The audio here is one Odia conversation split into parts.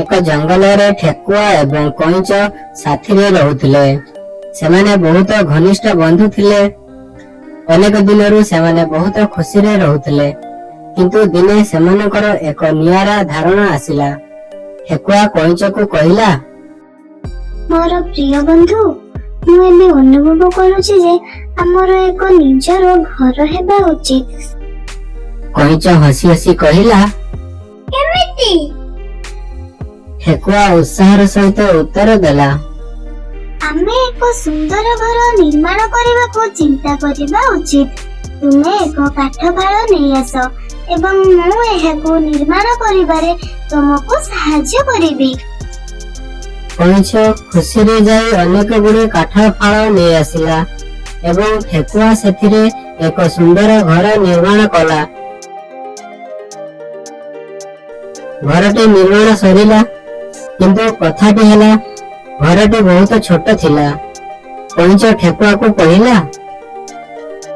ଏକ ଜଙ୍ଗଲରେ ଠେକୁଆ ଏବଂ କଇଁଚ ସାଥିରେ ରହୁଥିଲେ। ସେମାନେ ବହୁତ ଘନିଷ୍ଠ ବନ୍ଧୁ ଥିଲେ। ଅନେକ ଦିନରୁ ସେମାନେ ବହୁତ ଖୁସିରେ ରହୁଥିଲେ। କିନ୍ତୁ ଦିନେ ସେମାନଙ୍କର ଏକ ନିଆରା ଧାରଣା ଆସିଲା। ଠେକୁଆ କଇଁଚକୁ କହିଲା, ମୋର ପ୍ରିୟ ବନ୍ଧୁ, ମୁଁ ଏବେ ଅନୁଭବ କରୁଛି ଯେ ଆମର ଏକ ନିଜର ଘର ହେବା ଉଚିତ। କଇଁଚ ହସି ହସି କହିଲା, କେମିତି? ଠେକୁଆ ଉତ୍ସାହର ସହିତ ଉତ୍ତର ଦେଲା, ଆମେ ଏକ ସୁନ୍ଦର ଘର ନିର୍ମାଣ କରିବାକୁ ଚିନ୍ତା କରିବା ଉଚିତ। ତୁମେ ଏକ କାଠ ଫାଳ ନେଇ ଆସ ଏବଂ ମୁଁ ଏହାକୁ ନିର୍ମାଣ କରିବାରେ ତୁମକୁ ସାହାଯ୍ୟ କରିବି। କଇଁଛ ଖୁସିରେ ଯାଇ ଅନେକ ଗୁଡ଼ିଏ କାଠ ଫାଳ ନେଇ ଆସିଲା ଏବଂ ଠେକୁଆ ସେଥିରେ ଏକ ସୁନ୍ଦର ଘର ନିର୍ମାଣ କଲା। ଘରଟି ନିର୍ମାଣ ସରିଲା, କିନ୍ତୁ କଥାଟି ହେଲା ଘରଟି ବହୁତ ଛୋଟ ଥିଲା। କଇଁଛ ଠେକୁଆକୁ କହିଲା,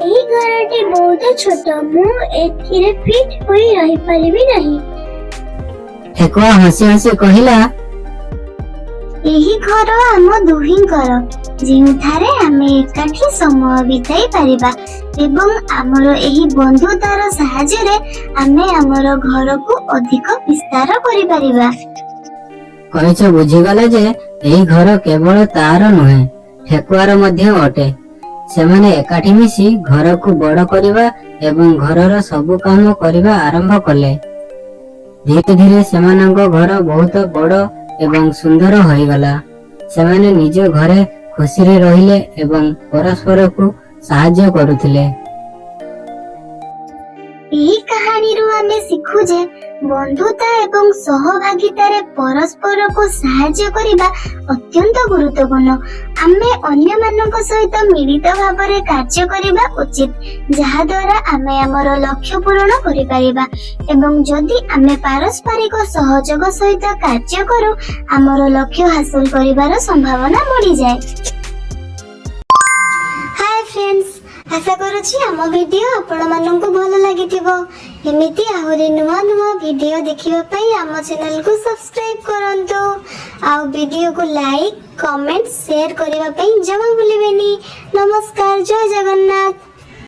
ଏହି ଘରଟି ବହୁତ ଛୋଟ। ମୁଁ ଏଥିରେ ଫିଟ୍ ହୋଇ ରହିପାରିବି ନାହିଁ। ଠେକୁଆ ହସି ହସି କହିଲା, ଏହି ଘର ଆମ ଦୁହିଁଙ୍କର, ଯେଉଁଠାରେ ଆମେ ଏକାଠି ସମୟ ବିତାଇ ପାରିବା ଏବଂ ଆମର ଏହି ବନ୍ଧୁତାର ସାହାଯ୍ୟରେ ଆମେ ଆମର ଘରକୁ ଅଧିକ ବିସ୍ତାର କରିପାରିବା। କଇଁଛ ବୁଝିଗଲା ଯେ ଏହି ଘର କେବଳ ତାର ନୁହେଁ, ଠେକୁଆର ମଧ୍ୟ ଅଟେ। ସେମାନେ ଏକାଠି ମିଶି ଘରକୁ ବଡ କରିବା ଏବଂ ଘରର ସବୁ କାମ କରିବା ଆରମ୍ଭ କଲେ। ଧୀରେ ଧୀରେ ସେମାନଙ୍କ ଘର ବହୁତ ବଡ ଏବଂ ସୁନ୍ଦର ହୋଇଗଲା। ସେମାନେ ନିଜ ଘରେ ଖୁସିରେ ରହିଲେ ଏବଂ ପରସ୍ପରକୁ ସାହାଯ୍ୟ କରୁଥିଲେ। ଏହି କାହାଣୀରୁ ଆମେ ଶିଖୁ ଯେ ବନ୍ଧୁତା ଏବଂ ସହଭାଗିତାରେ ପରସ୍ପରକୁ ସାହାଯ୍ୟ କରିବା ଅତ୍ୟନ୍ତ ଗୁରୁତ୍ୱପୂର୍ଣ୍ଣ। ଆମେ ଅନ୍ୟମାନଙ୍କ ସହିତ ମିଳିତ ଭାବରେ କାର୍ଯ୍ୟ କରିବା ଉଚିତ, ଯାହାଦ୍ୱାରା ଆମେ ଆମର ଲକ୍ଷ୍ୟ ପୂରଣ କରିପାରିବା ଏବଂ ଯଦି ଆମେ ପାରସ୍ପରିକ ସହଯୋଗ ସହିତ କାର୍ଯ୍ୟ କରୁ, ଆମର ଲକ୍ଷ୍ୟ ହାସଲ କରିବାର ସମ୍ଭାବନା ବଢ଼ିଯାଏ। ହାଏ ଫ୍ରେଣ୍ଡସ୍, ଆଶା କରୁଛି ଆମ ଭିଡିଓ ଆପଣମାନଙ୍କୁ ଭଲ ଲାଗିଥିବ। ଏମିତି ଆହୁରି ନୂଆ ନୂଆ ଭିଡିଓ ଦେଖିବା ପାଇଁ ଆମ ଚ୍ୟାନେଲକୁ ସବସ୍କ୍ରାଇବ କରନ୍ତୁ ଆଉ ଭିଡିଓକୁ ଲାଇକ୍, କମେଣ୍ଟ, ସେୟାର କରିବା ପାଇଁ ଜମା ଭୁଲିବେନି। ନମସ୍କାର, ଜୟ ଜଗନ୍ନାଥ।